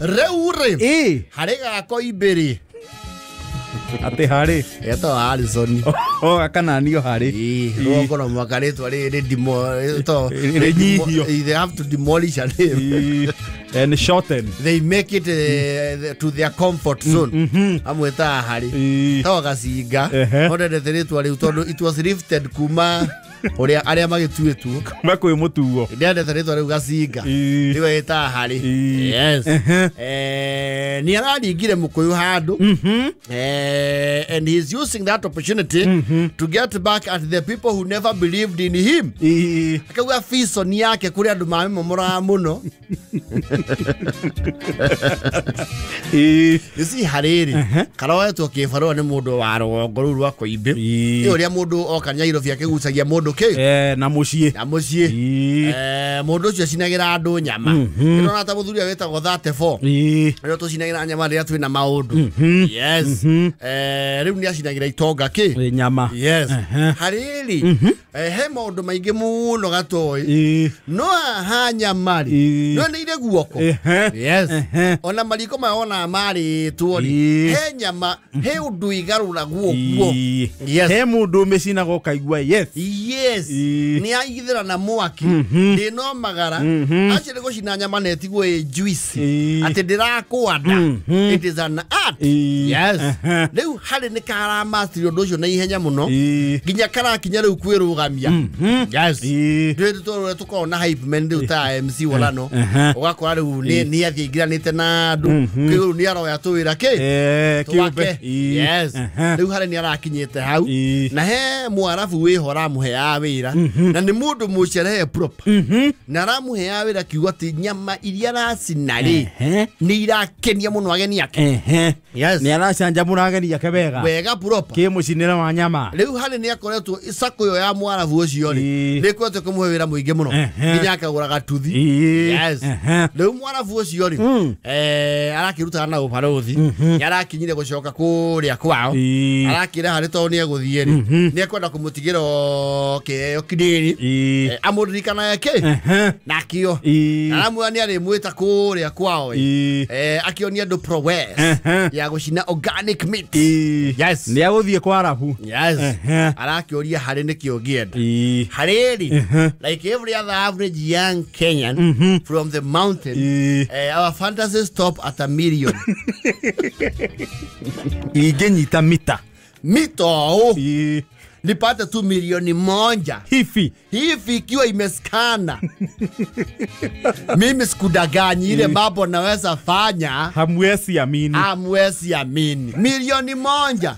Rĩu rĩ harĩ gako imbĩrĩ Atĩ harĩ etagwo Harrison. O akananio harĩ. Rũgongo no mwaka rĩtwa rĩrĩ Rĩnyihio. They have to demolish a name. And shorten. They make it to their comfort zone. Amwĩtaga harĩ tawa gacinga. Ondendete rĩtwa rĩu tondũ it was lifted kuma ũrĩa arĩa magĩtuĩtwo. Kuma kwĩ mũtuo. Ndendete rĩtwa rĩu gacinga. Rĩu ĩtaga harĩ. Yes. Nĩ araringire mũkũyũ handũ. And he's using that opportunity to get back at the people who never believed in him. Akauga vision yake kũrĩ andũ mamĩmomoraga mũno. You see harĩrĩ karoetwo kĩbarũa nĩ mũndũ wa rũgongo rũu rwa Koimbĩ. Nĩ ũrĩa mũndũ oka Nairobi akĩgucagia mũndũ kĩ na mũciĩ. Na mũciĩ. Mũndũ ũcio acinagĩra andũ nyama. Ndĩrona ta mũthuri ũrĩa wĩtagwo 34. Rĩrĩa tũcinagĩra nyama rĩrĩa twĩna maũndũ. Yes. Rĩu nĩ acinagĩra itonga kĩ nyama. Yes. Harĩrĩ he maũndũ maingĩ mũno gatoĩ. No haha nyama rĩ no nĩ irĩ guoko. Yes. Ona mariko maya ona marĩtwo rĩ he nyama he ũndũ igarũragwo guo. Yes. He mũndũ ũmĩcinaga ũkaigua yes. Yes. Nĩ aigithĩra na mwaki ndĩno magara acio nĩ gũcina nyama na ĩtigwo ĩ juicy atĩ ndĩrakwanda. It is an art. Yes. Rĩu harĩ nĩ karamastiri ũndũ ũcio na ihenya mũno nginya karakinya rĩu kwĩrũgamia. Yes. Ndĩrĩ tũrĩa tũkoragwo na hype men rĩu ta MC Walano ũgakora rĩu nĩ athiĩ aingĩranĩte na andũ kĩu nĩ aroya tũwĩra kĩ kĩũmbe. Yes. Rĩu harĩ nĩ arakinyĩte hau na he mwarabu wĩho aramũheaga wĩra na nĩ mũndũ mũcerehe proper na aramũheaga wĩra kiugo atĩ nyama iria aracina rĩ nĩ irakenia mũno ageni ake. Yes. Nĩ aracanjamũra ageni ake wega. Wega proper. Kĩ mũcinĩre wa nyama. Rĩu harĩ nĩ akoretwo icako ĩyo ya mwarabu ũcio rĩ nĩ ĩkoretwo ĩkĩmũhe wĩra mũingĩ mũno nginya akagũra gatuthi. Yes. Rĩu mwarabu ũcio rĩ arakĩrutana na ũbarũthi nĩ arakinyire gũcoka kũrĩa kwao arakĩra harĩ tondũ nĩ egũthiĩ rĩ nĩ ekwenda kũmũtigĩra kĩheo kĩnini amũririkanage kĩ nakĩo aramwĩra nĩ arĩmwĩta kũrĩa kwao akĩonia andũ prowess ya gũcina organic meat. Yes. Nĩ agũthiĩ kwa Arabu. Yes. Arakĩũria harĩ nĩkĩ ũngĩenda. Harĩ rĩ like every other average young Kenyan from the mountain our fantasies stop at 1 million. Ingĩnyita mita. Mita o. Nipate tu milioni moja. Hivi. Hivi ikiwa imeskana. Mimi sikudaganyi ile mambo naweza fanya. Hamwezi amini. Hamwezi amini. Milioni moja.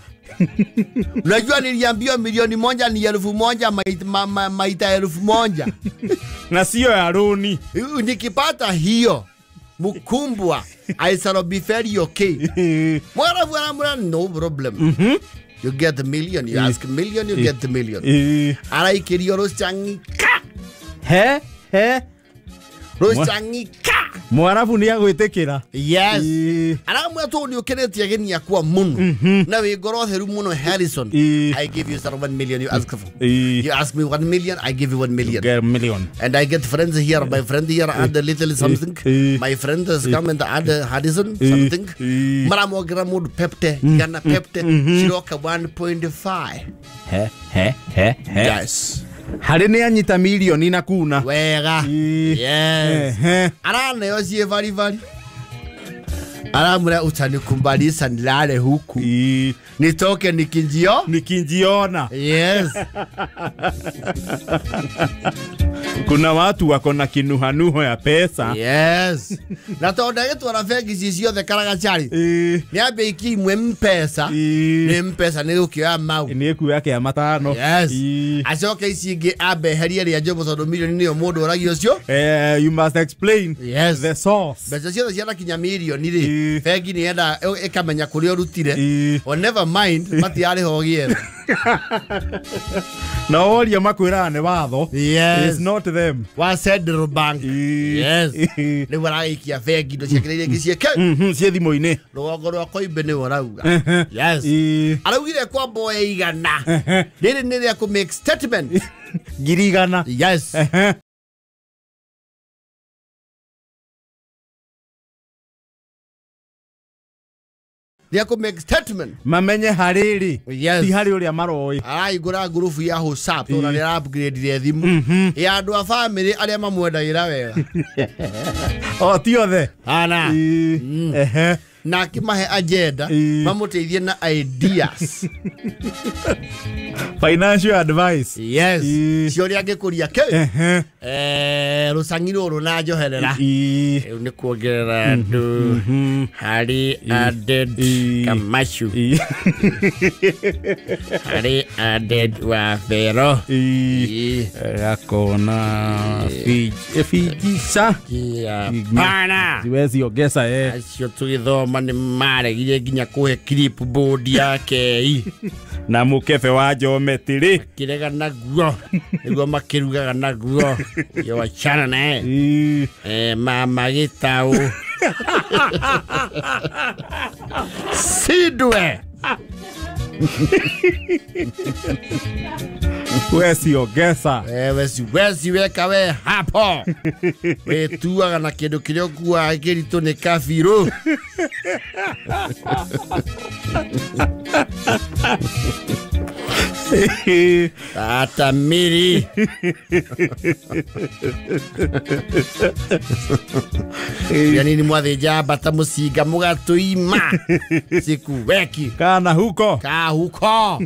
Unajua niliambiwa milioni moja ni 1,000 maita 1,000. Na sio ya roni. Nikipata hiyo mkumbwa I shall be very okay. Mwarabu anamwambia no problem. You get the million, you ask a million, you get the million. Araikĩrio rũcang'ika. He he. Rũcang'ika. Mwarabu nĩ agwĩtĩkĩra. Yes. Aramwĩra tondũ nĩ ũkenetie ageni akwa mũno na wĩ ngoro theru mũno Harrison. I give you 1 million you ask for. You ask me 1 million, I give you 1 million. You get a million. And I get friends here, my friend here add a little something. My friend has come and add Harrison something. Maramwongerera mũndũ pepte, gana pepte, ciroka 1.5. He he he he. Yes. Harĩ nĩ anyita milioni na kuna. Wega. Yes. Araneo ciĩ baribari. Aramwĩra utanikumbalisa nilale huku. Nitoke nikinjio. Nikinjiona. Yes. Kuna watu wako na kinuhanuho ya pesa. Yes. Na tondũ ndagĩtwara bengi ici ciothe Karagachari. Nĩ ambe ikie imwe Mpesa. Nĩ Mpesa nĩ gũkĩoya mau. Nĩ ĩkuoya kĩa matano. Yes. Acoke ici ingĩ ambe eherie rĩa Njomo tondũ milioni nĩyo mũndũ ũragio ũcio. You must explain. Yes. The source. Mbeca ciothe cianakinya milioni rĩ. Bengi nĩ yenda ĩkamenya kũrĩa ũrutire. Or never mind matiarĩha ũgĩetha. Na woria makwĩraga nĩ watho. Yes. It's not them. Wa Central Bank. Yes. Rĩu aragĩikia bengi indo ciake iria ingĩ ciĩke. Ciĩ thimũ-inĩ. Rũgongo rwa Koimbĩ nĩwe ũrauga. Yes. Araugire kwamba oe 100. Rĩrĩ nĩ rĩa kũ make statement. 100,000. Yes. Nĩ akũ make statement. Mamenye harĩrĩ. Yes. Ti harĩ ũrĩa maroĩ. Araigũra ngurubu ya WhatsApp tondũ nĩ ara upgrade thimũ ya andũ a family arĩa mamwendagĩra wega. O ti othe. Ana. Ehe. Na akĩmahe agenda mamũteithie na ideas. Financial advice. Yes. Cio ũrĩa angĩkũria kĩ. Rũcang'i rũrũ na njoherera. Rĩu nĩ kuongerera andũ harĩ added Kamachu. Harĩ added Wabero. Gakona Fiji sa. Pana. Siwezi ongeza eh. Acio tũgĩthoma nĩ maregire nginya kũhe clipboard yake. Na mũkebe wa geometry. Makĩrega naguo. Nĩguo makĩrugaga naguo. Yo wachana naye. Mama gĩtaũ. Sidwe. Wesi ongeza. Wesi weka we hapo. Wetuaga na kĩndũ kĩrĩa ũkuaga kĩritũ nĩ kabirũ. Tata Miri. Yani ni mwathĩnja mbata mũcinga mũgatũima. Sikuweki. Kana huko. Ka huko.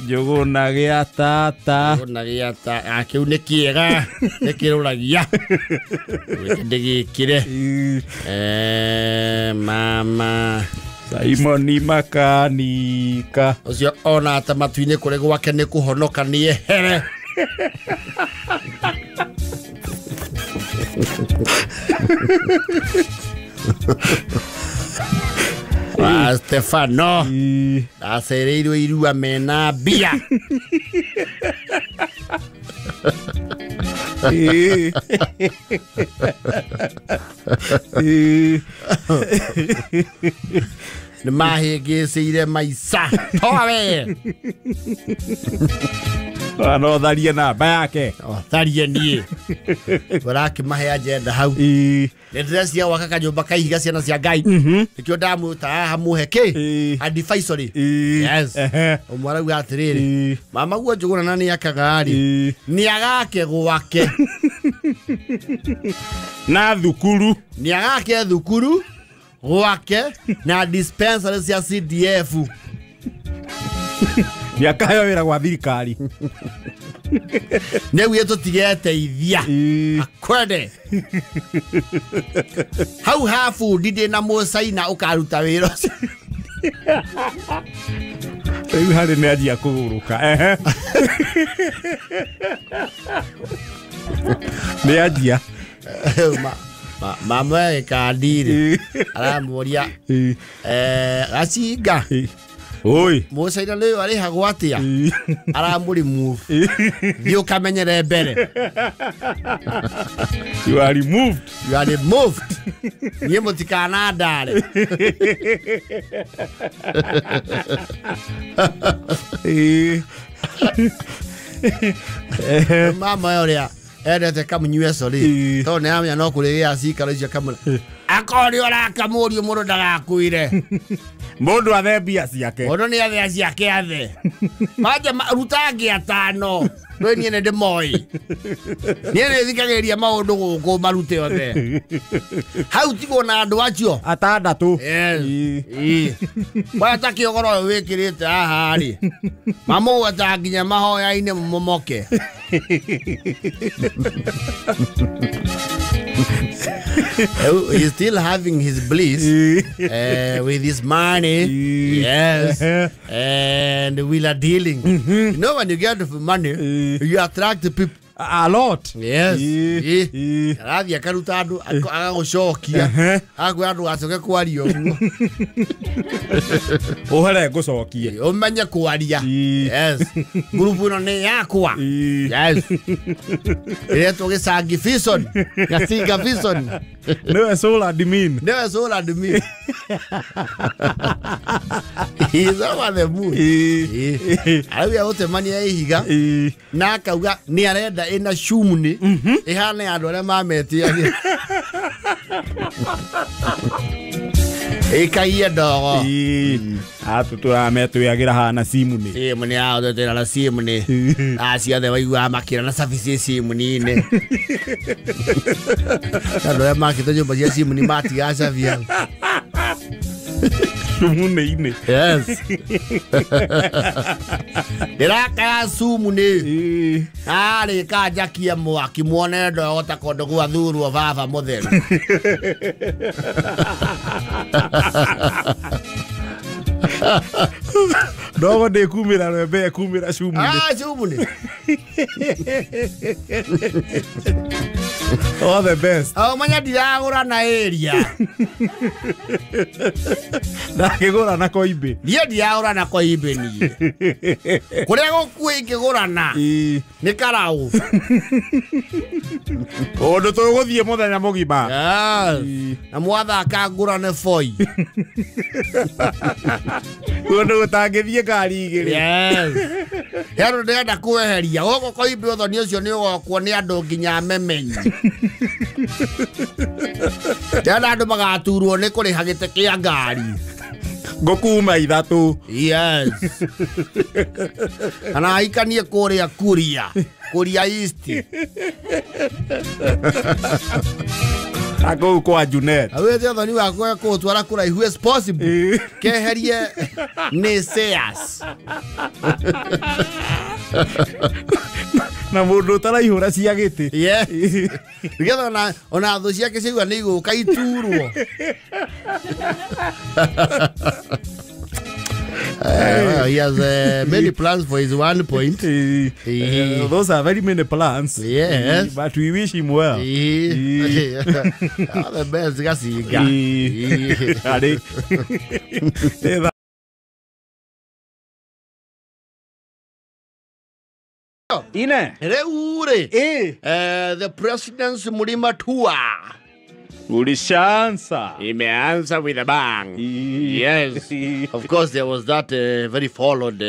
Njũgũna gĩa tata. Njũgũna gĩa tata. Kĩu nĩ kĩega. Nĩ kĩrũragia. Ndĩgĩkĩre. Mama Simoni makanika. Ũcio ona ta matu-inĩ kũrĩ gwake nĩ kũhonoka nĩ ehere. Wa Stefano acereirwo irua mena mbia. Nĩ mahĩngĩcĩire maica. Toa we. No tharie namba yake. Tharie niĩ. Ũrakĩmahe agenda hau. Nĩ ndĩrecia gwaka kanyũmba ka ihiga ciana cia Ngai. Nĩkĩo ndamwĩta haha mũhe kĩ? Advisory. Yes. Ũmwe arauga atĩrĩrĩ, mama guo Njũgũna na nĩakaga rĩ, nĩagake gwake. Na thukuru. Nĩagake thukuru gwake na dispensary cia CDF. Nĩakaheo wĩra gwa thirikari. Nĩguo tũtigeteithia. Akwende. Hau ha bundi ndĩ na mũcaina ũkaruta wĩra ũcio. Rĩu harĩ nĩ anjia kũgũrũka. Nĩ anjia. Mama gĩkandi-rĩ, aramũria gacinga. Oi. Mũcaina nĩ ũyũ arĩhagwo atĩa? Aramũ-remove. Thiĩ ũkamenyere mbere. You are removed. You are removed. Niĩ mũtikanandare. Mama ũrĩa endete kamũnyueco rĩ, tondũ nĩaramenya no kũrĩgĩa cikaro icio kamũra. Akorwo nĩ ũrakamũrio mũndũ ndagakuire. Mũndũ athe mbia ciake. Mũndũ nĩ athe ciake athe. Manja ruta angĩ atano. Rĩu niĩ nĩ ndĩmoĩ. Niĩ nĩ thikagĩrĩria maũndũ gũkũ marute othe. Hau tigwo na andũ acio. Atandatũ. Gwata kĩogoro ũyũ wĩkĩrĩte haha rĩ. Mamũgwetaga nginya mahoya-inĩ mũmoke. He's still having his bliss with his money. Yes. And we are dealing. You know, when you get the money, you attract the people. A lot. Yes. Arathiĩ akaruta andũ agagũcokia. Agakwĩra ndũgacoke kwaria ũguo. Ũhere ngũcokie. Ũmenye kwaria. Yes. Ngurubu ĩno nĩ yakwa. Yes. Ĩretwo Gĩcangi Vision. Gacinga Vision. Niwe sole admin. Niwe sole admin. He's over the moon. Arauga gũtemania ihiga na akauga nĩ arenda ĩna cumuni ĩhane andũ arĩa mametiagia. Ĩkaie ndogo. Atu tũrametwĩagĩra hana cimuni. Cimuni ao twetera na cimuni. Aciothe waiguaga makĩra na cabici cimuni-inĩ. Andũ arĩa makĩte nyũmba cia cimuni matigaga cabi hau. Cumuni-inĩ. Yes. Ndĩrakaya cumuni. Arĩka njakie mwaki muone ndogo ta kũndũ gwathurwo baba mũtheru. Ndogo ndĩkumĩra rwembe ĩkumĩra cumuni. Ah, cumuni. All the best. Oh, manya ndiragũra na area. Ndakĩgũra na koimbĩ. Niĩ ndiragũra na koimbĩ niĩ. Kũrĩa gũkuĩ ingĩgũrana nĩ karaũ. Ũndũ tũgũthiĩ mũthenya mũgima. Yes. Na mwathaka ngũrane boi. Ũndũ ũtangĩthiĩ ngari igĩrĩ. Yes. He andũ ndĩrenda kweheria. Gũkũ koimbĩ ũthoni ũcio nĩ ũgokwo nĩ andũ nginya memenyi. Ndĩrenda andũ magaturwo nĩ kũrĩha gĩtĩ kĩa ngari. Ngũkuma ithatũ. Yes. Kana aikanie kũrĩa Kuria. Kuria East. Akũu kwa Junet. Awete ũthoni wakwa kũũtwara kũraihu as possible. Keherie naysayers. Na mũndũ ũtaraihũra cia gĩtĩ. Yes. Nĩgetha ona thũ ciake ciaigua nĩ igũka iturwo. He has many plans for his 1 point. Those are very many plans. Yes. But we wish him well. All the best. Gasinga. Ine. Reure. The president's Mlima tour. Ulishaanza. Imeanza with a bang. Yes. Of course, there was that very followed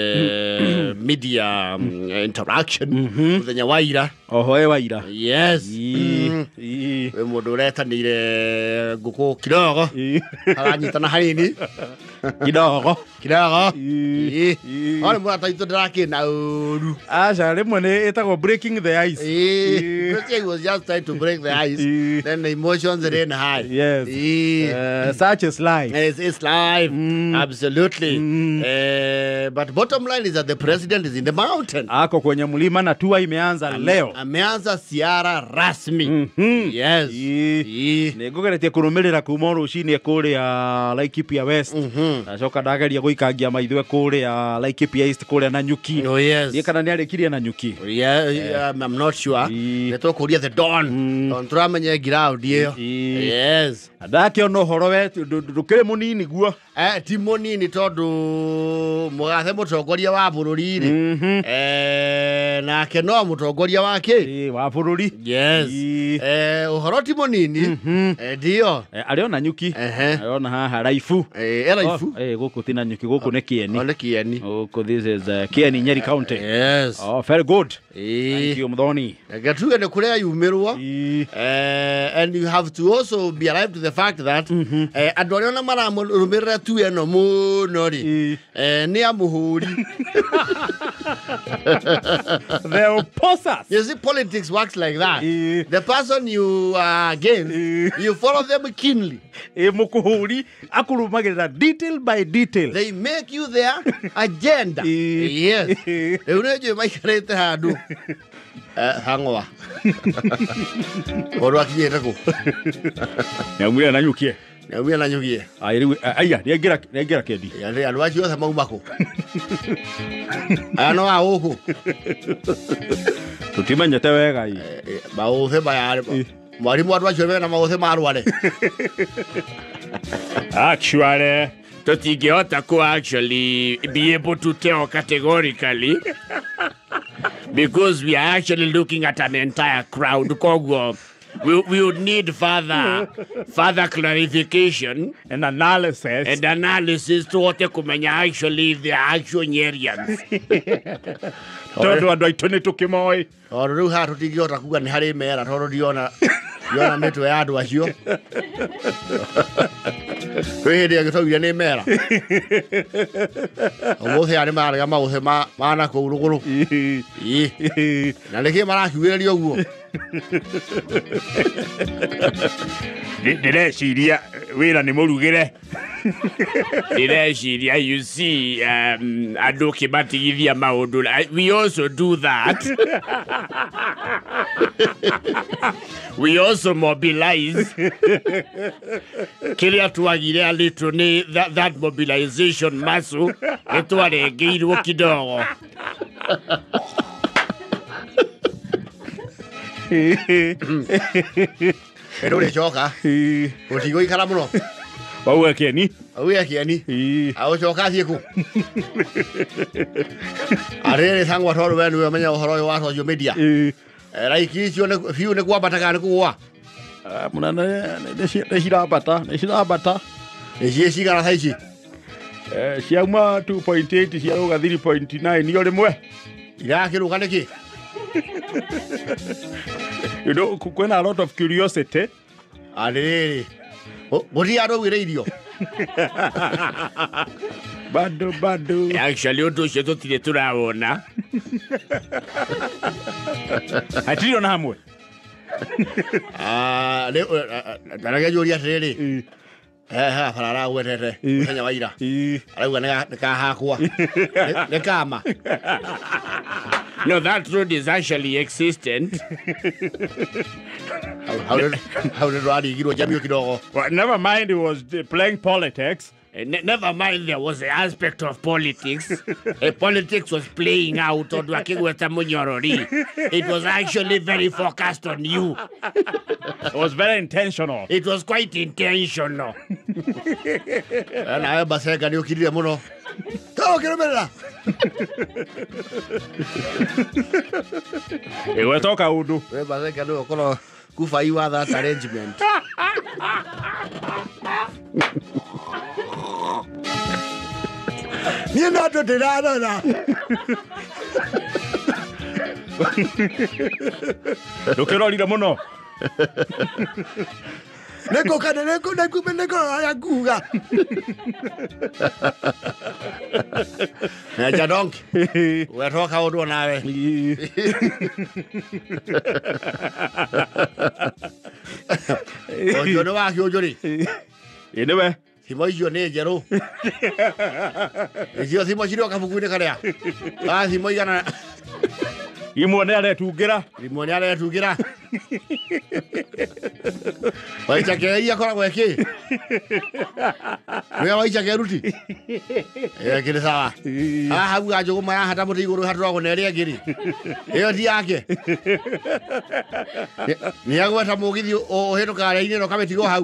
media interaction mũthenya wa ira. Oho wa ira. Yes. Mũndũ ũretanĩire ngũkũ kidogo. Aranyitana hanini. Kidogo. Kidogo. Ore mũrata witũ ndĩrakĩna ũru. Aca rĩmwe nĩ ĩtagwo breaking the ice. He was just trying to break the ice. Then the emotions ran high. Yes. Such is life. It's life. Absolutely. But bottom line is that the president is in the mountain. Ako kwenye mlima na tua imeanza leo. Ameanza ziara rasmi. Yes. Nĩngũgeretie kũrũmĩrĩra kuma rũcinĩ kũrĩa Laikipia West. Nacoka ndageria gũikangia maitho kũrĩa Laikipia East kũrĩa Nanyuki. Oh yes. Niĩ kana nĩarĩkirie Nanyuki. Yeah, I'm not sure. Nĩtũkũria the Don. Tondũ tũramenye ground ĩyo. Yes. Ndakĩona ũhoro we ndũkĩrĩ mũnini guo. Ti mũnini tondũ mũgathe mũtongoria wa bũrũri rĩ. Nake no mũtongoria wa kĩ? Wa bũrũri. Yes. Ũhoro ti mũnini. Ndio. Arĩ ona Nyuki. Arĩ ona haha Raifu. Raifu. Gũkũ ti Nanyuki, gũkũ nĩ Kieni. Nĩ Kieni. Gũkũ this is Kieni, Nyeri County. Yes. Oh, very good. Thank you, Muthoni. Gatuge nĩ kũrĩa yumĩrwo. And you have to also be alive to the fact that andũ arĩa ona maramũrũmĩrĩra tu ĩno mũno rĩ nĩ amũhũri. The opposers. You see, politics works like that. The person you are against, you follow them keenly. Mũkũhũri akũrũmagĩrĩra detail by detail. They make you their agenda. Yes. Rĩu nĩ njũĩ maikarĩte handũ hang'oa. Ũndũ akinyĩte kũ? Nĩaumire Nanyukie. Nĩaumire Nanyukie. Rĩu aya nĩaingĩra Kendi. Andũ acio othe mauma kũ? Aya no a gũkũ. Tũtimenyete wega ĩ. Maũthĩ maya mwarimũ andũ acio mena maũthĩ marware. Actually, tũtingĩhota ku actually be able to tell categorically because we are actually looking at an entire crowd. Koguo We would need further clarification and analysis. And analysis tuhote kumenya actually if they are actual Nyerians. Tondu andu aitu ni tukimoi. Tondu riu haha tutingihota kuga ni hari mera tondu ndiona ndiona mitwe ya andu acio. Kwi hindi agĩtwaugire nĩ mera. Ũmũthĩ aya nĩ mararega maũthĩ ma na kũu rũgũrũ. Na nĩkĩ marakiugĩrĩria ũguo? Ndĩreciria wĩra nĩ mũrugĩre. Ndĩreciria you see andũ ũkĩmatigithia maũndũ. We also do that. We also mobilize. Kĩrĩa twagire a little nĩ that mobilization muscle nĩ twarengeirwo kidogo. Ĩno ũrĩcoka ũtigũikara mũno. Wauga kĩeni. Auga kĩeni. Agũcoka athiĩ kũ? Arĩrĩ Thang'wa tondũ we nĩwe ũmenya ũhoro ũyũ wa social media. Raiki icio biũ nĩ kwambata kana nĩ kũgũa? Mũnene nĩ cirambata, nĩ cirambata. Nĩ ciĩ cigana thaa ici? Ciauma 2.8 ciarũga 3.9 o rĩmwe. Irakĩrũga nĩkĩ? You know, kwĩna a lot of curiosity. Arĩrĩ gũtirĩ andũ augĩre irio. Bado bado. Actually ũndũ ũcio tũtirĩ tũrawona. Hatirĩ ona hamwe. Ndarege njũrie atĩrĩrĩ. Haha bara aragwetete mũthenya wa ira. Arauga nĩ kahakwa. Nĩ kama. No, that road is actually existent. How did rarigirwo jamio kidogo? Well, never mind he was playing politics. Never mind there was the aspect of politics. Politics was playing out tondu akigweta Munyorori. It was actually very focused on you. It was very intentional. It was quite intentional. Nawe Basenga nĩ ũkirire mũno. Tũkĩrũmĩrĩra. Ĩgwetoka ũndũ. We Basenga nĩwe ũkorwo kuba iwa that arrangement. Niĩ no andũ ndĩrarora. Ndũkĩrorire mũno. Nĩngũka nĩngũrora ũrĩa nguga. Nja donki. Wetoka ũndũ nawe. Ũcio nĩ wakĩũnjũ rĩ? Ĩ nĩwe. Thimũ icio nĩ njerũ. Icio thimũ cirĩ o kabuku-inĩ karĩa. Ga thimũ igana. Imwe nĩ aretungĩra. Imwe nĩ aretungĩra. Waichake akoragwo ĩkĩ? Nĩwe Waichake ruti? Ĩkĩrĩ sawa. Haha hauga njũgũma yahata mũtĩ igũrũ hatũragwo na ĩrĩa ĩngĩ rĩ. Ĩyo ti yake. Nĩ agweta mũgithi ũhĩtũkaga raini ĩno ũkamĩtiga o hau.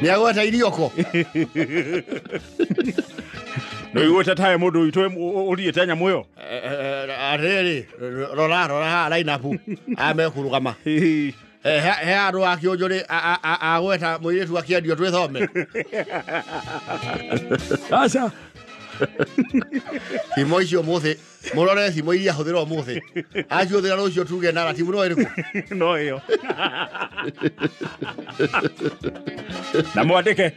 Nĩ agweta irioko. No igweta tae mũndũ witũ ũthiĩte nyamũ ĩyo. Atĩrĩrĩ, rora rora haha line up aya mekũrũgama. He andũ a kĩũnjũ rĩ agweta mũirĩtu akĩendio twĩthome. Aca. Thimũ icio ũmũthĩ mũrore thimũ iria ahũthĩra ũmũthĩ. Aciũthĩra rũciũ tuge narrative no ĩrĩkũ? No ĩyo. Na mwandĩke.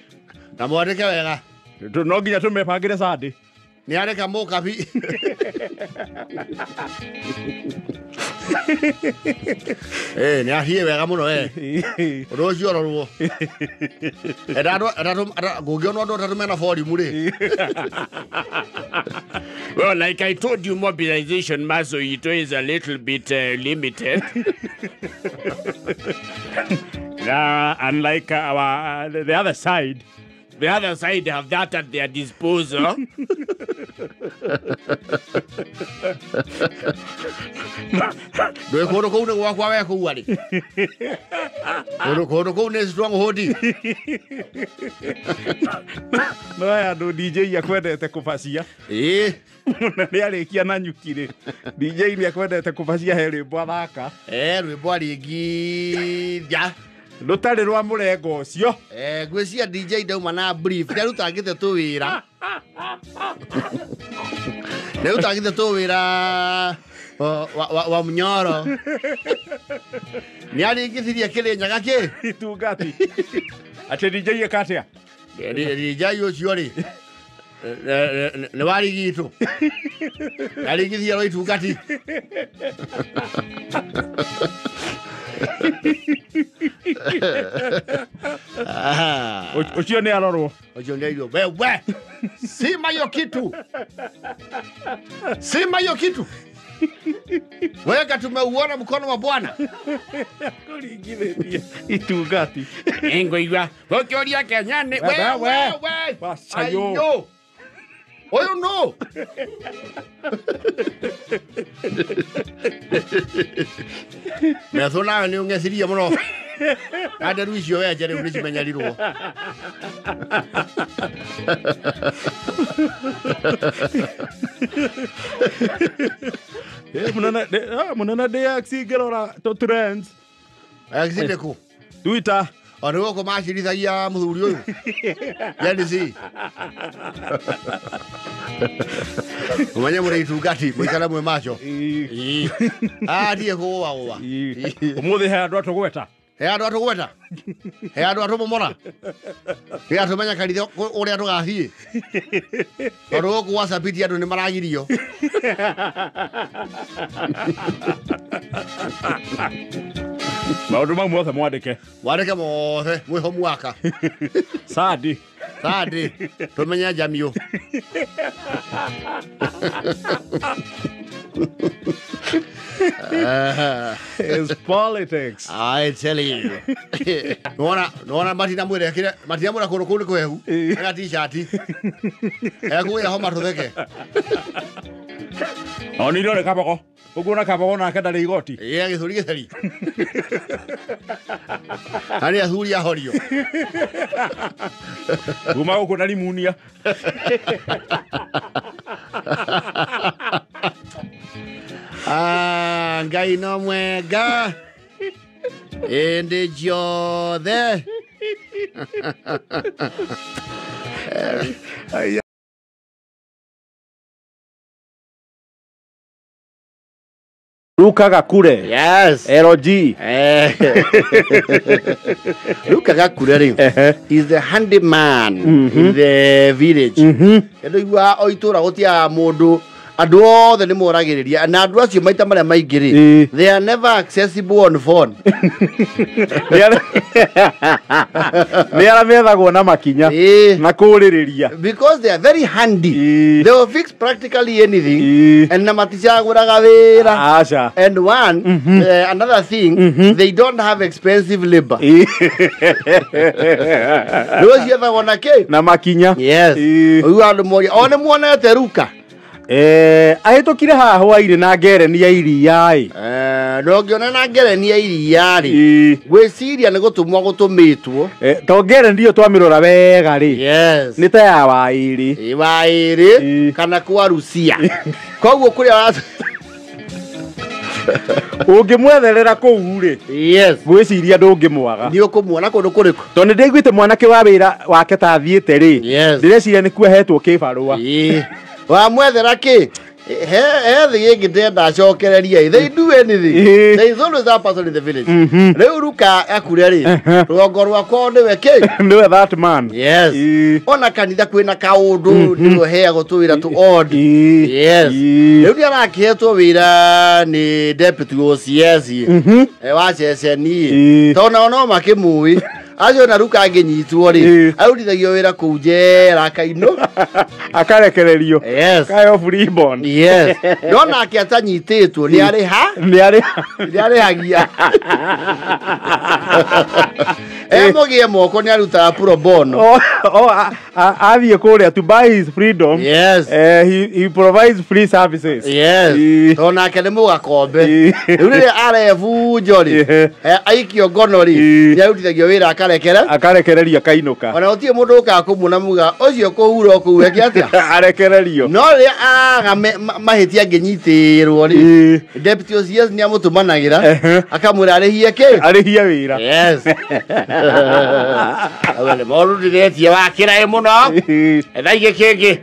Na mwandĩke wega. No nginya tũmebangĩre Sunday. Nĩ areka mũkabi. Nĩ athiĩ wega mũno Ũndũ ũcio ũrorwo. Ngũngĩona andũ atatũ mena borimu rĩ. Well, like I told you, mobilization muscle ito is a little bit limited. Unlike our the other side. The other side have that at their disposal. Ndå kå ndå kå u nä gwakwa we kå u arä kå ndå kå u nä stronghold. No aya andå DJ akwendete kå bacia. Ĩĩ. Na nä arä kia na nyuki rä DJ nä akwendete kå bacia he rwä mbo athaka. Rwä mbo arĩngithia rå tarä rwa må rengo å cio. Ngwĩcia DJ ndauma na brief nĩarutangĩte tũwĩra nĩarutangĩte tũwĩra wa Munyoro nĩaringithirie Kĩrĩnyaga kĩ itungati atä DJ eka atä a DJ ũcio rĩ nĩ warigitũ aringithia rwa itungati. Ũcio nĩ arorwo. Ũcio nĩ airwo wewe sima hiyo kitu, sima hiyo kitu weka, tumeuona mkono wa Bwana. Kũringithĩtie itungati. Ngũigua ũkĩũria Kenya nĩ We, we Wacayo. ayo ũyũ no metho nawe nĩ ũng'ecirie mũno na nderu icio wenje rĩu nĩ cimenyerirwo. Mũnene ndĩ X ngĩrora tũ trends X nĩkũ? Twitter. O nĩ gũkũ macirithagia mũthuri ũyũ Gen Z. Ũmenye mũrĩ itungati mũikare mwĩ macho. Atie kũgũa gũa. Ũmũthĩ he andũ atũgweta. He andũ atũgweta. He andũ atũmomora. Nĩ atũmenya kanitha ũrĩa tũgathiĩ. Tondũ gũkũ WhatsApp andũ nĩ maragirio. Maũndũ mau mothe mwandĩke. Mwandĩke mothe mwĩ homework. Sadi. Sadi tũmenye njamiũ. It's politics. I tell you. Nona matina mwĩre kire matina mwĩra kũndũ kũu nĩ kwehu. Ena t-shirt. Ekũgĩa homa tũtheke. Onire nĩ Kabogo. Ũguo na Kabogo nake ndarĩ igoti. Ĩĩ gĩthũri gĩtheri. Na nĩ athuri ahorio. Kuma gũkũ na rimunia. Ngai no mwega ĩndĩ ciothe. Luka Gakure. Yes. LG. Luka Gakure rĩ is the handyman in the village. Andũ igua o itũra gũtiaga mũndũ andũ othe nĩ moragĩrĩria na andũ acio maita marĩa maingĩ rĩ they are never accessible on phone. Nĩ arĩa methagwo na makinya na kũrĩrĩria because they are very handy. They will fix practically anything and na maticagũraga wĩra. Aca. And one another thing, they don't have expensive labor. Rĩu ciethagwo na kĩ? Na makinya. Yes. Ũguo andũ moria o nĩ muonete Ruka? Ahĩtũkire haha hwainĩ na ngereni ya iria ĩ. No ngĩona na ngereni ya iria rĩ gwĩciria nĩ gũtũmwo gũtũmĩtwo. To ngereni ĩyo twamĩrora wega rĩ. Yes. Nĩ ta ya Waĩrĩ. Waĩrĩ kana kwa Rusia. Koguo kũrĩa ũngĩmwetherera kũu rĩ. Yes. Gwĩciria ndũngĩmwaga. Nĩ ũkũmuona kũndũ kũrĩkũ? Tondũ nĩ ndaiguĩte mwanake wa wĩra wake ta athiĩte rĩ. Yes. Ndĩreciria nĩ kuohetwo kĩbarũa. Wamwethera kĩ? He thĩ ĩngĩ ndenda acokereria. They do anything. There is always that person in the village. Rĩu Ruka akure rĩ rũgongo rwakwa nĩwe kĩ? Nĩwe that man. Yes. Ona kanitha kwĩna kaũndũ nĩwe ũheagwo tũwĩra tũ odd. Yes. Rĩu nĩ arakĩhetwo wĩra nĩ deputy OCS wa ceceni. Tondũ nao no makĩmũĩ. Acio na ruka angĩnyitwo rĩ, arutithagio wĩra kũu njera kaino. Akarekererio. Yes. Kayo free bond. Yes. No nake atanyitĩtwo nĩ arĩha? Nĩ arĩha. Nĩ arĩhagia. Emũgĩe moko nĩ arutaga pro bono. Athiĩ kũrĩa to buy his freedom. Yes. He provides free services. Yes. Tondũ nake nĩ mũgakombe. Rĩu rĩrĩa arebunjo rĩ, aikio ngono rĩ, nĩ arutithagio wĩra akarekera. Akarekererio akainũka. Ona gũtirĩ mũndũ ũkaga kũmuona muga ũcio kũhura kũu eke atĩa? Arekererio. No rĩrĩa araga mahĩtia angĩnyitĩrwo rĩ, deputy OCS nĩ amũtũmanagĩra akamwĩra arĩhie kĩ? Arĩhie wĩra. Yes. Awe morutithĩtie wakĩra ĩ mũno. Etha igĩ kĩngĩ.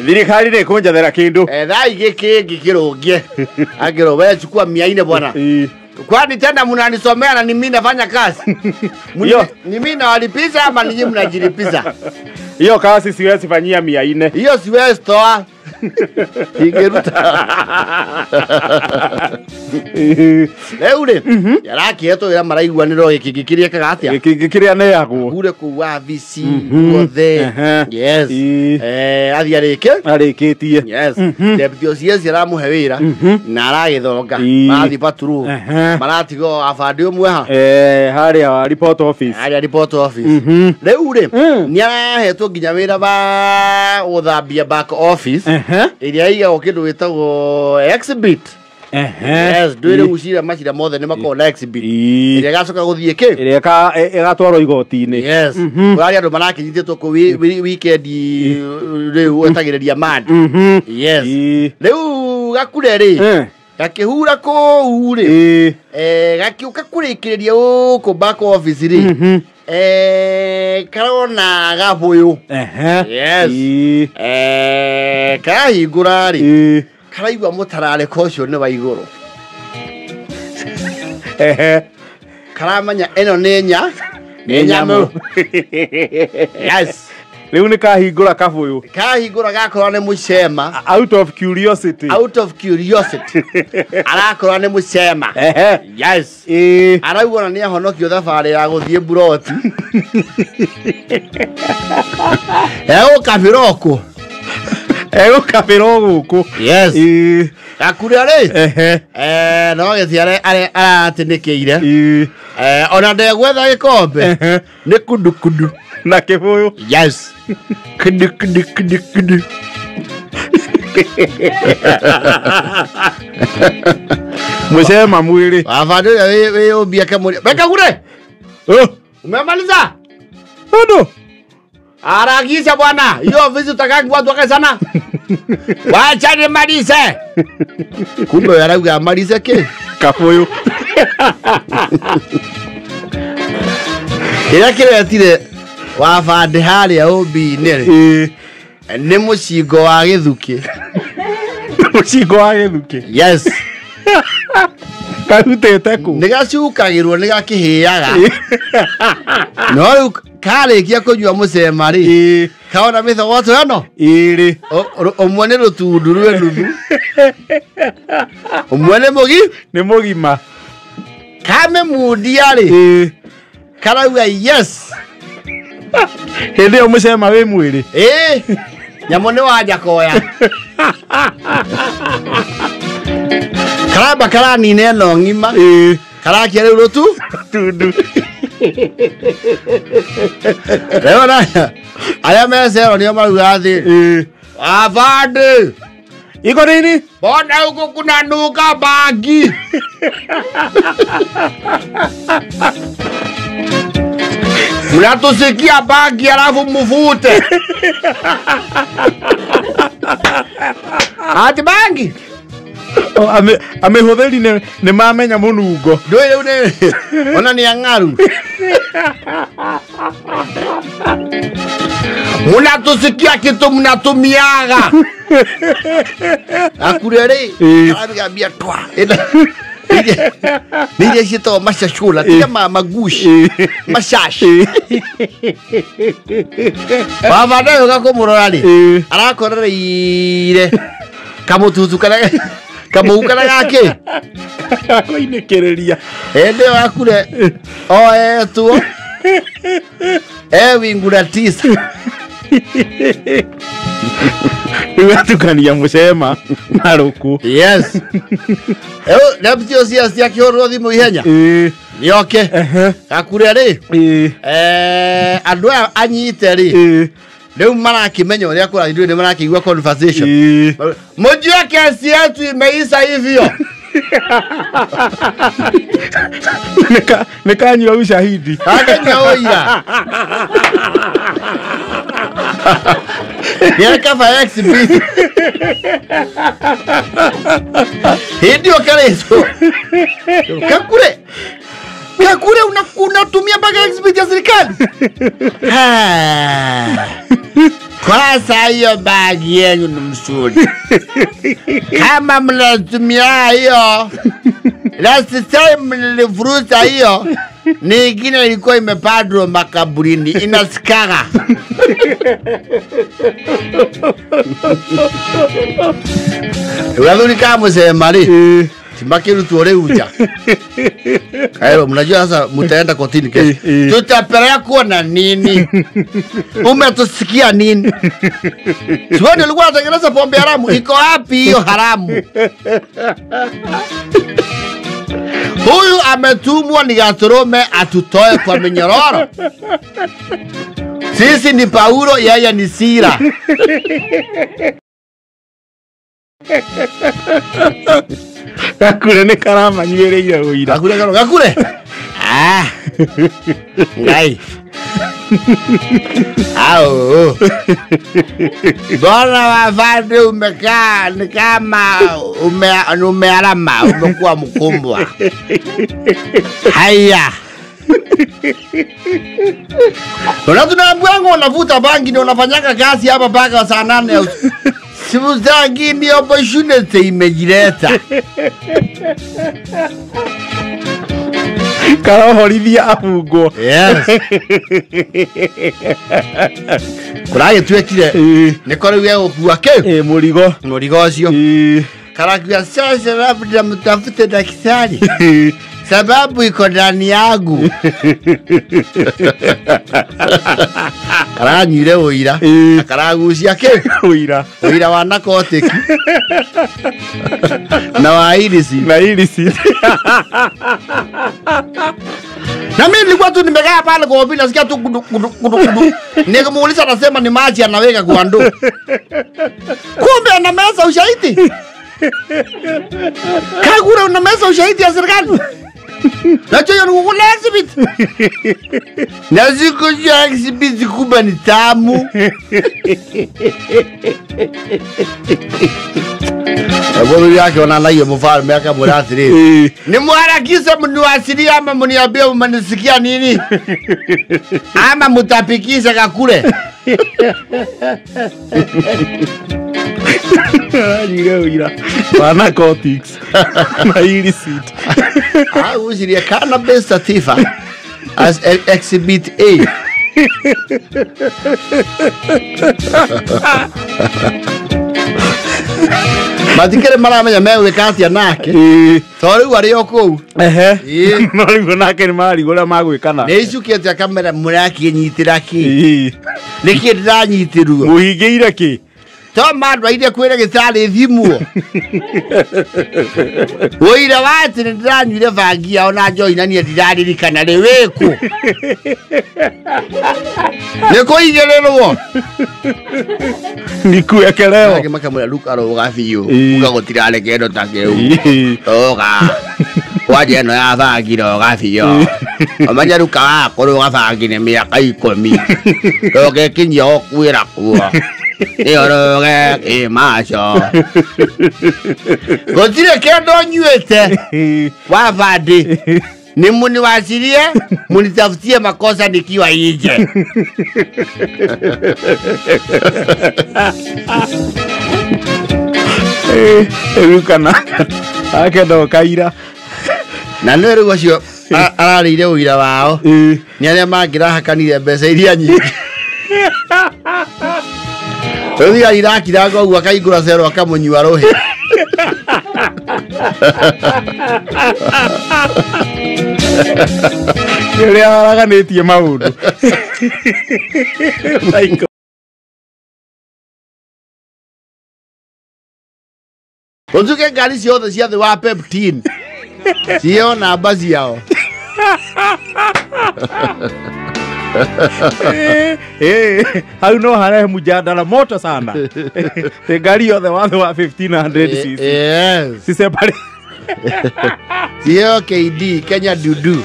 Thirikari nĩ ĩkũnjathera kĩndũ. Etha igĩ kĩngĩ kĩrũngie. Angĩrwo we chukua 400 bwana. Kwani tena mnanisomea na ni mimi nafanya kazi? Ni mimi nawalipiza ama ninyi mnajilipiza? Hiyo kazi siwezi fanyia 400. Hiyo siwezi toa. Ingeruta. Rĩu rĩ, yarakĩhetwo wĩra maraiguanĩrwo gĩkĩngĩ kĩrĩa ekaga atĩa? Gĩkĩngĩ kĩrĩa neagwo. Kure kũu wabici guothe. Yes. Athiĩ arĩke? Arĩkĩtie. Yes. Deputy OCS aramũhe wĩra na aragĩthonga. Marathiĩ patrol. Maratiga abandĩ ũmwe ha. Harĩa report office. Harĩa report office. Rĩu rĩ, nĩ arahetwo nginya wĩra wa gũthambia back office. Ĩrĩa ĩigagwo kĩndũ gĩtagwo exhibit. Yes, ndwĩrĩ rĩu macira mothe nĩ makoragwo na exhibit. Ĩrĩa ĩgacoka gũthiĩ kĩ? Ĩrĩa ĩgatwarwo igoti-inĩ. Yes. Kũrarĩ andũ marakĩnyitĩtwo kũu weekend rĩu etagĩrĩria mad. Yes. Rĩu gakure rĩ, gakĩhura kũu rĩ, gakĩũka kũrĩkĩrĩria gũkũ back office rĩ, karona gabũyũ. Yes. Karahingũra rĩ, karaigua mũtararĩko ũcio nĩ wa igũrũ. Karamenya ĩno nĩ nya, nĩ nyamũ. Yes. Rĩu nĩ kahingũra kabũyũ. Kahingũra gakorwo nĩ mũcema. Out of curiosity. Out of curiosity. Arakorwo nĩ mũcema. Yes. Araigua ona nĩ ahonokio thabarĩ ya gũthiĩ mburoti. Egũkabĩra kũ? Egũkabĩra gũkũ. Yes. Gakuria rĩ? No gĩthiĩ aratĩnĩkĩire. Ona ndegwetha gĩkombe. Nĩ kundu kundu. Na kĩbũyũ. Yes. Kudu kudu kudu kudu. Mũcema mwĩrĩ. Abandĩ ũrĩa wĩyũmbia kemũria. Wekagure? Umemaliza? Bado. Harakisha bwana. Hiyo ofisi utakaa watu wakae sana. Wacha nimalize. Kumbe arauga amalize kĩ? Kabũyũ. Kĩrĩa kĩretire wabandĩ harĩa ũmbi-inĩ rĩ, nĩ mũcingo wa gĩthukĩ. Mũcingo wa gĩthukĩ? Yes. Karutĩte kũ? Nĩ gacukagĩrwo nĩ gakĩhĩaga. No rĩu karĩkia kũnyua mũcema rĩ, kaona mĩthogoto ĩno? Ĩrĩ. Ũmwe nĩ rũtundu rwĩ nuthu. Ũmwe nĩ mũgi? Nĩ mũgima. Kamĩmundia rĩ, karauga yes. Hĩndĩ ĩyo mũcema wĩ mwĩrĩ. Nyamũ nĩ wanja koya. Karamba karanina ĩno ng'ima. Karakia rĩu rũtu? Tundu. Rĩu na arĩa me cero nĩo marauga thĩ. Abandĩ. Iko nini? Mbona huku kuna nuka bangi? Mnatusikia bangi alafu muvute. Ati bangi? Amĩhũthĩri nĩ mamenya mũnungo. Ndũĩ rĩu nĩ ona nĩ ang'aru. Mnatusikia kitu mnatumiaga. Akure rĩ, karabigambia twa. Nĩ iria ciĩtagwo macacũla, tiga magushi, macaci. Baba ndagĩũka kũmũrora rĩ, arakorereire kamũtutu karĩa kamũhu karĩa gakĩ? Koinĩkĩrĩria. Hĩndĩ ĩyo akure oetwo. Ewi ngura 9. Iwatukania mucema na ruku. Yes. Deputy OCS akihũrwo thimũ ihenya. Nĩoke. Gakure rĩ. Andũ aya anyite rĩ. Rĩu marakĩmenya ũrĩa kũrathiĩ, nĩ marakĩigua conversation. Mjue kesi yetu imeisha hivyo. Nikanyua ushahidi. Akanyua ũira. Yakafa exhibit. Ndio kalezo. Kakure. Kakure unatumia mpaka exhibit ya serikali. Kwanza hiyo bagi yenu ni mzuri. Kama mnatumia hiyo, last time nilivuruta hiyo, nyingine ilikuwa imepadwa makaburini, inasikara. Unadhani kama mzee Mali timakiru tuore uja. Kaero mnajua sasa mtaenda kotini kesho. Tutapelekwa na nini? Umetusikia nini? Siwe nilikuwa natengeneza pombe haramu. Iko wapi hiyo haramu? Huyu ametumwa ni Gatorome atutoe kwa minyororo. Sisi ni Paulo, yeye ni Sila. Gakure nĩ karamanyuĩrĩire ũira. Gakure karo gakure. Ah. Ngai. Au. Bora wafande umekaa ni kama umealama, umekuwa mkumbwa. Haya. Kuna tunaambiwa unavuta bangi na unafanyaka kazi hapa mpaka saa 8. Simutangi ni opportunity imejileta. Karohorithia abungwo. Yes. Kũragĩtuĩkire nĩ ko rĩu egũkua kĩ? Mũrigo. Mũrigo ũcio. Karakiwa sasa labda mtafute daktari. Sababu iko ndani yangu. Karanyuire ũira. Karagucia kĩ? Ũira. Ũira wa narcotic. Na wa illicit. Na illicit. Na mimi nilikuwa tu nimekaa pale kwa ofisi nasikia tu kudu kudu kudu kudu. Nikamuuliza anasema ni maji anaweka kwa ndoo. Kumbe anameza ushahidi. Kagura unameza ushahidi ya serikali. Nacho hiyo ni kukula exhibit. Na siku ya exhibit kubwa ni tamu. Aboro yake wanalaye mfalme akamwambia athiri. Ni mharakishe mniwasilie ama mniambie mmenisikia nini? Ama mtapikisha kakule. Nyuire ũira wa narcotics na illicit. Agucirie cannabis sativa as exhibit A. Matikere maramenya megwĩka atĩa nake. Tondũ rĩu arĩ o kũu. Ehe. No rĩu nake nĩ marigwo ũrĩa magwĩkana. Nĩ icukĩte akamera mũrakĩnyitĩra kĩ? Nĩkĩ ndĩranyitĩrwo? Mũhingĩire kĩ? To mandwaire kwĩ ndagĩtarĩ thimwo. Ũira wa atĩ nĩ ndĩranyuire bangi yao na njohi na niĩ ndiraririkana rĩ wĩkũ? Nĩ kũigĩrĩrwo. Nikuekeleo. Nake makamwĩra Luka rũga biũ. Uga gũtirarĩ kĩndũ ta kĩu. Rũga. Kwanja ĩno ya bangi rũga biũ. Ũmenye Luka wakũrũga bangi nĩ mĩaka 10. Ndũngĩkinyia gũkuĩra kuo. Nĩũrũge kĩmaco. Gũtirĩ kĩndũ nyuĩte. Wabandi. Ni muniwasilie, munitafutie makosa nikiwa nje. Ruka nake ndokaira. Na nĩ rĩu acio ararĩire ũira wao. Nĩ arĩa mangĩrahakanire mbeca iria nyingĩ. Rĩu thigari irakiranga ũguo akaingũra cero akamũnyua rũhĩ. Ũrĩa waraganĩtie maũndũ. Ũtuke ngari ciothe cia thĩ wa peptin cio namba ciao. Hau no harehe mjadala moto sana. Ngari yothe wathe wa 1500 cc. Yes. Sisepare. Cio KD Kenya Dudu.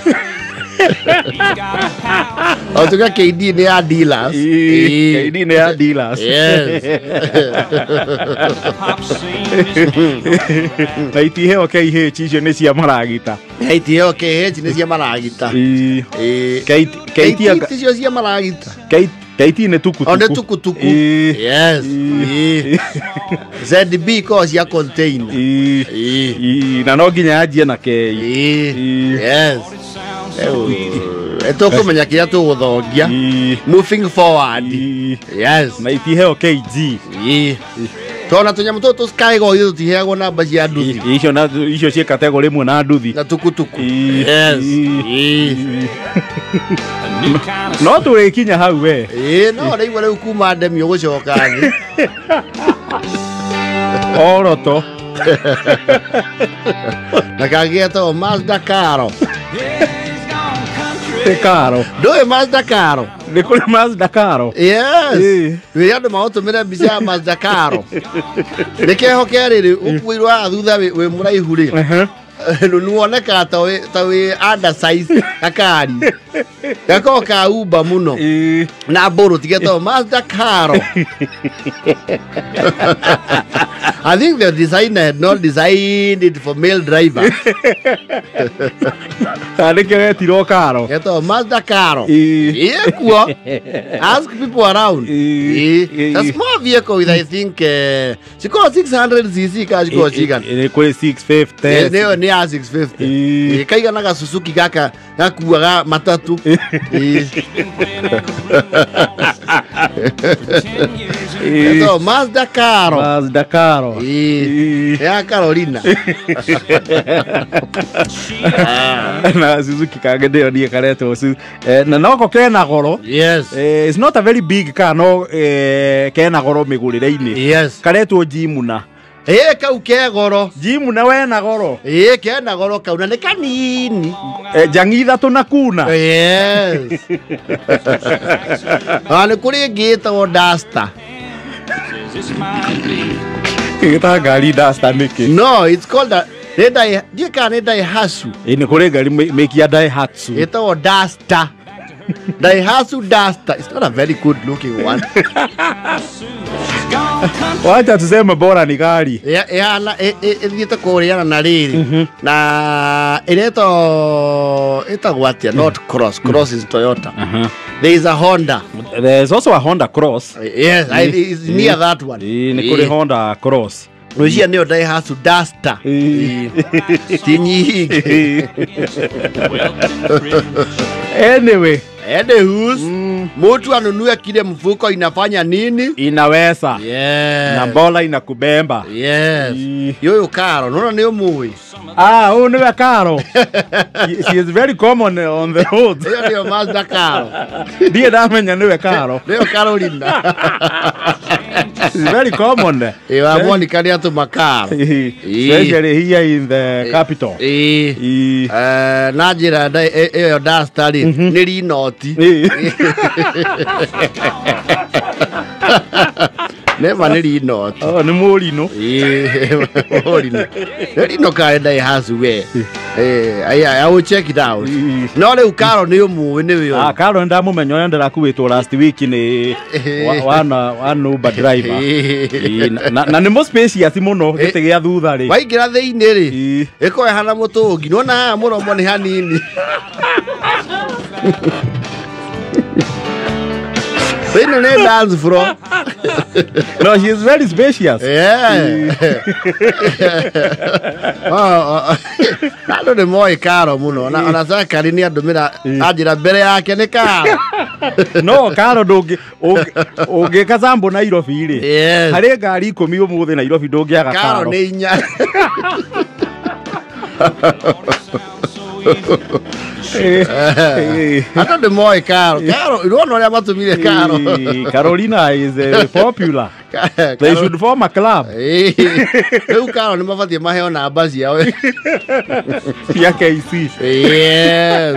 Otuka KD nĩ ya dealers. KD nĩ ya dealers. Yes. Na itiheo KH icio nĩ cia maragita. Itiheo KH nĩ cia maragita. KT icio cia maragita. KT nĩ tukutuku. O nĩ tukutuku. Yes. ZB ko cia container. Na no nginya yanjie na K. Yes. Tũkũmenya kĩrĩa tũgũthongia moving forward. Yes. Na itiheo KG. Tona tũnyamũ tũtũ tũskygo ithuĩ tũtiheagwo namba cia nduthi. Icio na icio ciĩ category ĩmwe na nduthi. Na tukutuku. Yes. No tũrĩkinya hau we. No rĩu rĩu kuma ndemi ũgũcoka thĩ. Oroto. Na kangĩ getagwo Mazda Caro. Karo. Ndũĩ Mazda Caro? Nĩ kũrĩ Mazda Caro. Yes. Wĩre andũ magũtũmĩre mbica ya Mazda Caro. Nĩ keho kerĩ rĩ ũkuĩirwo haha thutha wĩ mũraihu rĩ. Nĩwonekaga ta wĩ undersize gakari. Gakoragwo ka Uber mũno. Na mbũrũ tigetagwo Mazda Caro. I think the designer had not designed it for male driver. Nĩkĩo getirwo Caro. Getagwo Mazda Caro. Ĩkuo. Ask people around. It's a small vehicle with, I think, cikorwo 600 cc kana cikorwo cigana. Nĩ kũrĩ 650. Nĩyo nĩ ya 650. Kaiganaga Suzuki gaka gakuaga matatu. Getagwo Mazda Caro. Mazda Caro. Ya Carolina. Na Suzuki kangĩ ndĩronire karetwo na noko kena goro. Yes. It's not a very big car no kena goro mĩgũrĩre-inĩ. Yes. Karetwo Jimuna. Kau ke goro. Jimuna wena goro. Kena goro kau na nĩ kanini. Njangi ithatũ na kuna. Yes. Nĩ kũrĩ ĩngĩ ĩtagwo Duster. Ĩta ngari Duster nĩkĩ? No, it's called a ndiĩ kana nĩ Daihatsu. Nĩ kũrĩ ngari mĩki ya Daihatsu. Ĩtagwo Duster. Daihatsu Duster. It's not a very good looking one. Wacha tuseme bora ni gari. Ĩthiĩte kũrĩana na rĩrĩ. Na ĩretwo ĩtagwo atĩa? Not Cross. Cross is Toyota. There is a Honda. There is also a Honda Cross. Yes, it's near that one. Nĩ kũrĩ Honda Cross. Rũcia nĩyo Daihatsu Duster. Ti nyingĩ. Anyway. Anywho's, mtu anunue kile mfuko inafanya nini? Inaweza. Yes. Na mbola inakubemba. Yes. Yoyo Caro, nona ni umuwi. Ah, huyu niwe Caro. She is very common on the road. Hiyo ndio Mazda Caro. Ndiye ndamenya niwe Caro. Ndio Carolina. It's very common. Ewa Monica ni atuma Caro. Especially here in the capital. Na njĩra ĩyo Duster rĩ nĩ rinoti. Nĩma nĩ rinoti. Oh, nĩ mũrinũ. Mũrinũ. Nĩ rino kana Daihatsu we. I will check it out. No rĩu Caro nĩ ũmũĩ nĩ Ah, Caro ndamũmenya ũrĩa ndĩrakuĩtwo last week nĩ one Uber driver. Na nĩ mũ spacious mũno gĩtĩ gĩa thutha rĩ. Waingĩra thĩinĩ rĩ ĩkorwo ĩhana mũtũngi. Nĩwona haha mũromo nĩ hanini. Thĩinĩ nĩ dance floor. No, she is very spacious. Yeah. Andũ nĩ moĩ Caro mũno. Ona Zakari nĩ andũmĩra anjĩra mbere yake nĩ Caro. No, Caro ũngĩka sambo Nairobi rĩ. Harĩ ngari 10 ũmũthĩ Nairobi ndũngĩaga Caro. Caro nĩ inya. Andũ nĩ moĩ Karo. Karo, irona ũrĩa matũmire Karo. Carolina is popular. They should form a club. Rĩu Karo nĩ mabatiĩ maheo namba ciao cia KC. Yes.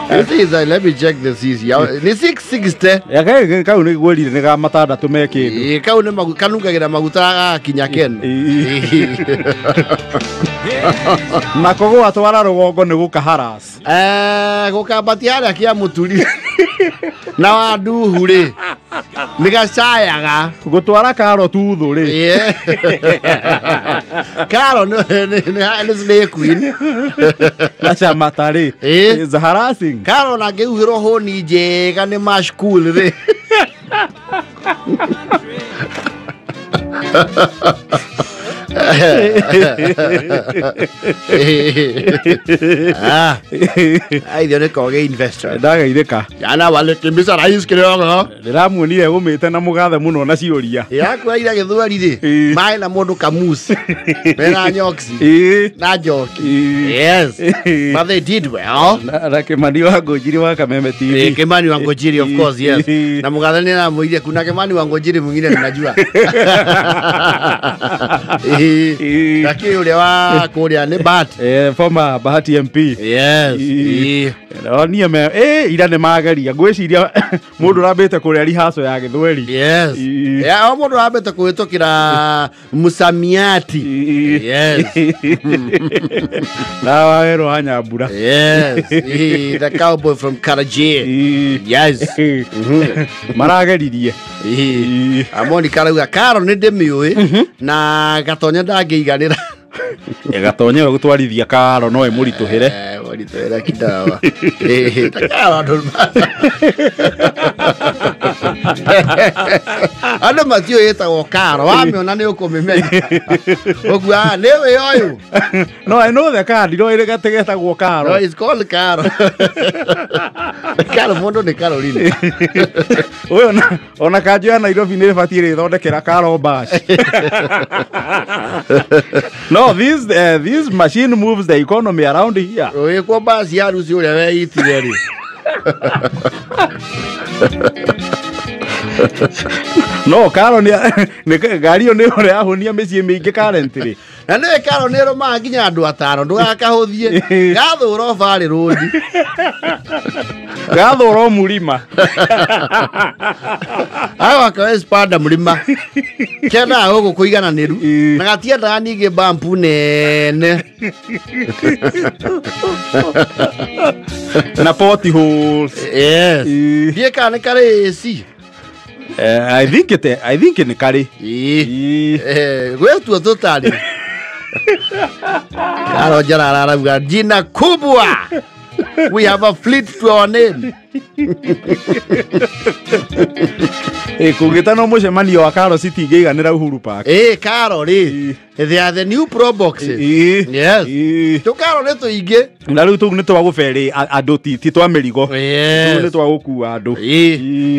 This is, let me check the CC. Nĩ 660. Ya kau nĩ gwĩrire nĩ ga matandatũ me kĩndũ. Kau nĩ kanungagĩra maguta gagakinya Ken. Nako gwatwara rũgongo nĩ gũkaharas. Gũkambatia harĩa kĩa mũturi na wa nduhu rĩ nĩ gacayaga. Gũtwara Karo tuthu rĩ. Karo nĩ slay queen. Na chamata rĩ is harassing. Karo na ngĩhuhĩrwo hũni njega nĩ mashkul rĩ. Aithio nĩ koge investor. Ndagaithĩka. Jana walikimbiza rais kidogo. Ndĩramuonire gũmĩte na mũgathe mũno na ciũria. Yakuaira gĩthweri rĩ. Maĩ na mũndũ kamusi. Mena nyoksi. Na njoki. Yes. But they did well. Na Kimani wa Ngũnjiri wa Kameme TV. Kimani wa Ngũnjiri of course, yes. Na mũgathe nĩ aramwĩrire kuna Kimani wa Ngũnjiri mwingine ninajua. Lakini ule wa kũrĩa nĩ Bahati. Former Bahati MP. Yes. Onie me ira nĩ mageria ngwĩciria mũndũ ũrambĩte kũrĩa rehearsal ya gĩthweri. Yes. Yeah, o mũndũ ũrambĩte kũhĩtũkĩra msamiati. Yes. Na wawerũ wa Nyambura. Yes. The cowboy from Karajia. Yes. Marageririe. Amoni karauga Karo nĩ ndĩmĩũĩ na Gatonya ndangĩiganĩra. Gatonya gũtwarithia Karo no ĩmũritũhĩre. Mũritũhĩre kidawa. Karo andũ andũ matiũĩ ĩtagwo Karo, wamĩona nĩ ũkũmĩmenya. Ũkuaga nĩ wĩ ũyũ. No, I know the car, ndiro ĩrĩ getagwo Karo. No, it's called Karo. Karo mũndũ nĩ Caroline. Ũyũ ona kanjũ ya Nairobi nĩ ĩbatiĩ rĩthondekera Karo bash. No, this machine moves the economy around here. Ũgĩkwo baci ya ruci ũrĩa weitire rĩ. No, Karo nĩ ngari ĩyo nĩ ũrĩa yahũnia mĩciĩ mĩingĩ currently. Na nĩwe Karo nĩ ĩrũmaga nginya andũ atano ndũgakahũthie. Gathũra Valley Road. Gathũra mũrima. Agaka Espada mũrima. Kendaga gũkũ kũigananĩru na gatiendaga ningĩ bampu nene. Na potholes. Yes. Ndiĩ kana nĩ karĩ AC. I think nĩ karĩ. Gwĩtua tũtarĩ. Karo Njarara arauga jina kubwa. We have a fleet to our name. Kũngĩtana mũcemanio wa Karo citingĩiganĩra Uhuru Park. Karo rĩ. They are the new pro boxes. Yes. Tũ Karo nĩ tũingĩ. Na rĩu tũu nĩ twa gũberĩ andũ ti twa mĩrigo. Tũu nĩ twa gũkua andũ.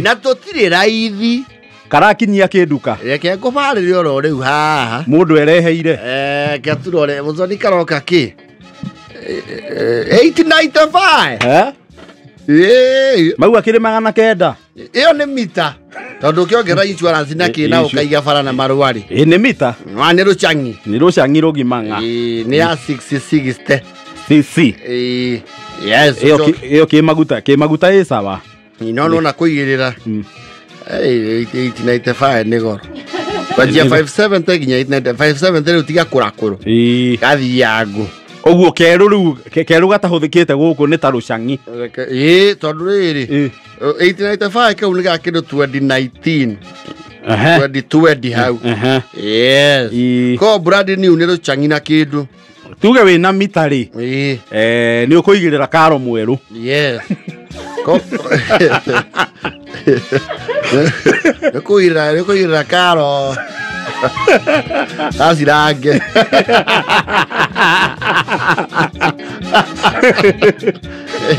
Na tũtirĩ raithi. Karakinyia kĩnduka. Reke ngũbarĩre oro rĩu haha. Mũndũ ereheire. Keturore mũthoni karoka kĩ? 895. Mau akĩrĩ 900. Ĩyo nĩ mita. Tondũ ũkĩongerera insurance na kĩ na ũkaiga bara na marũa rĩ. Nĩ mita. Nĩ rũcang'i. Nĩ rũcang'i rũgima ng'a. Nĩ ya 660. CC. Yes. Ĩyo kĩmaguta ĩ sawa. No nona kũigĩrĩra. 895 nĩ goro. Kwanjia 570 nginya 895. 570 rĩu tiga kũrakũrũ. Gathiangu. Ũguo kerũ rĩu kerũ gatahũthĩkĩte gũkũ nĩ ta rũcang'i. Tondũ rĩrĩ 895 kau nĩ ga kĩndũ 2019. 2020 hau. Yes. Ko brand new nĩ rũcang'i na kĩndũ. Tuge wĩna mita rĩ. Nĩ ũkũigĩrĩra Karo mwerũ. Yes. Ko nĩ kũigĩrĩra Karo. Acirange.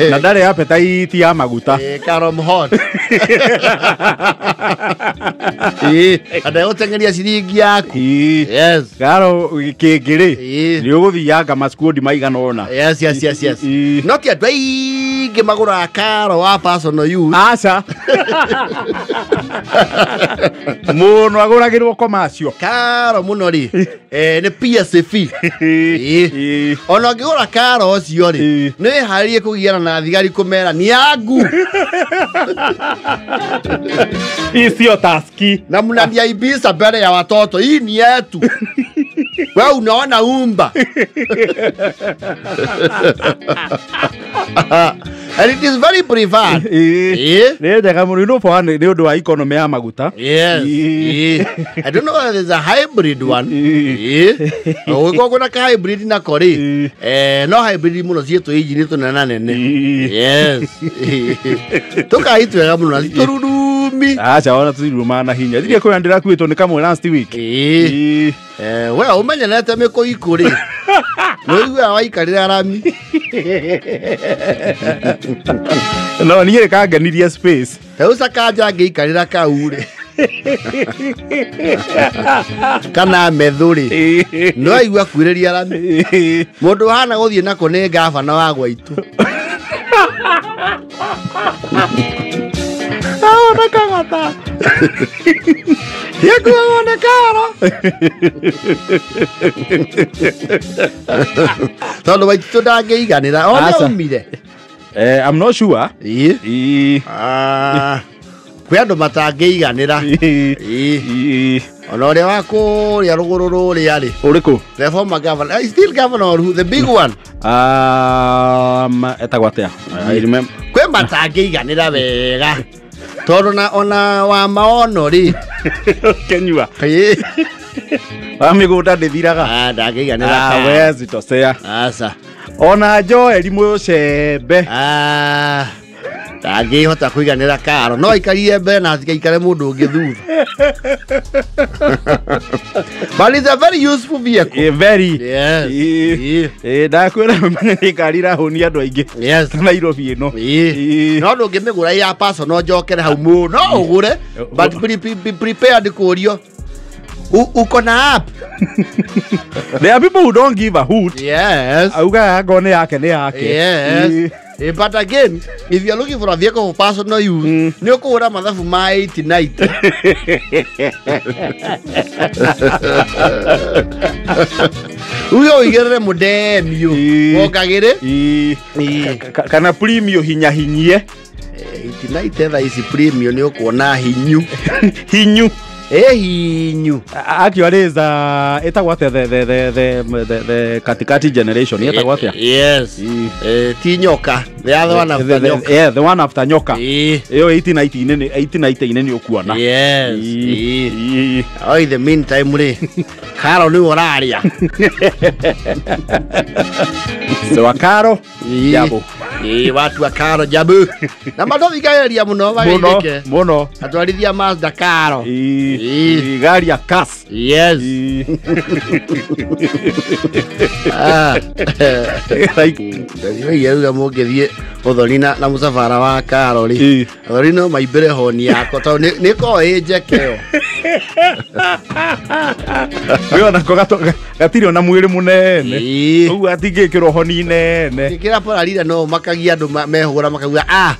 Na ndarĩ appetite ya maguta. Karo mhot. Andegũteng'eria ciringi yaku. Yes. Karo kĩngĩ rĩ nĩ ũgũthianga maskuodi maigana ũna. Yes, yes, yes, yes. No ti andũ aingĩ magũraga karo wa personal use. Aca. Mũno agũragĩrwo commercial. Karo mũno rĩ nĩ PSV. Ona ũngĩgũra karo ũcio rĩ nĩ wĩharĩrie kũgiana na thigari kũmera ni yangu. Icio taski. Na mnaniaibisha mbele ya watoto, hii ni yetu. Wewe unaona umba. And it is very preferred. Nĩ njega mũno no for nĩ ũndũ wa economy ya maguta. Yes. I don't know whether there's a hybrid one. Ũgĩkorwo kwĩna ka hybrid nako rĩ, no hybrid mũno ciĩtũ injini tũnena nene. Yes. Tũkai twega mũno na tũrurumi. Aca ona tũtiruma na hinya. Ndirĩ kwĩra ndĩrakuĩtwo nĩ kamwe last week. We ũmenyerete mĩkũikũ rĩ, nĩũiguaga waikarĩra rami. No niĩ kangenirie space. Rĩu Sakaja angĩikarĩra kau rĩ, kana methu rĩ, no aigua kuirĩria rami. Mũndũ ũhana gũthiĩ nako nĩ gavana wa gwaitũ. Aona kang'ata. Yekuagwo nĩ karo. Tondũ Waititũ ndangĩiganĩra. O nĩ aumire. I'm not sure. Kwĩ andũ matangĩiganĩra. Ona ũrĩa wa kũrĩa rũgũrũ rũrĩa rĩ. Ũrĩkũ? The former governor. Still governor, the big one. Etagwo atĩa? I remember. Kwĩ matangĩiganĩra wega. Tondũ na ona wa maono rĩ. Kenyua. Wa mĩgũnda ndĩthiraga. Ndangĩiganĩra. We zitosea. Aca. Ona Joel Mũcembe. Ndangĩhota kũiganĩra karo. No aikarire mbere na atikaikare mũndũ ũngĩ thutha. But it's a very useful vehicle. Very. Yes. Ndakwĩra nĩ ngari irahũnia andũ aingĩ. Yes. Nairobi ĩno. No ndũngĩmĩgũra ya personal njokere hau mũno. No ũgũre, but be prepared kũũrio. Uko na app. There are people who don't give a hoot. Yes. Auga ngone yake nĩ yake. Yes. But again, if you are looking for a vehicle for personal use, nĩ ũkũhũra mathabu ma 89. Uyo ũigĩrĩre mũndemio. Wongagĩrĩ. Kana premium hinya hinyie. 89 thaa ici premium nĩ ũkuona hinyu. Hinyu. Hinyu. Actually is etagwo atĩa the katikati generation etagwo atĩa? Yes. Ti nyoka. The other one after nyoka. Yeah, the one after nyoka. Iyo 1890 nĩ ũkuona. Yes. Oh, in the meantime rĩ, Karo nĩ ũraria. So Karo jabu. Watu wa Karo jabu. Na matũthikagĩrĩria mũno magĩthĩke. Mũno. Atwarithia Mazda Karo. Gari ya kas. Yes. Ndĩrauga mũngĩthiĩ ũthoni na mũcabara wa Karo rĩ, ũthoni no maimbĩre honi yakwa tondũ nĩ ĩkoragwo ĩ njeke ĩyo. We onako gatirĩ ona mwĩrĩ mũnene. Ũguo atingĩkĩrwo honi nene. Kĩra porarira no makagia andũ mehũgũra makauga ah.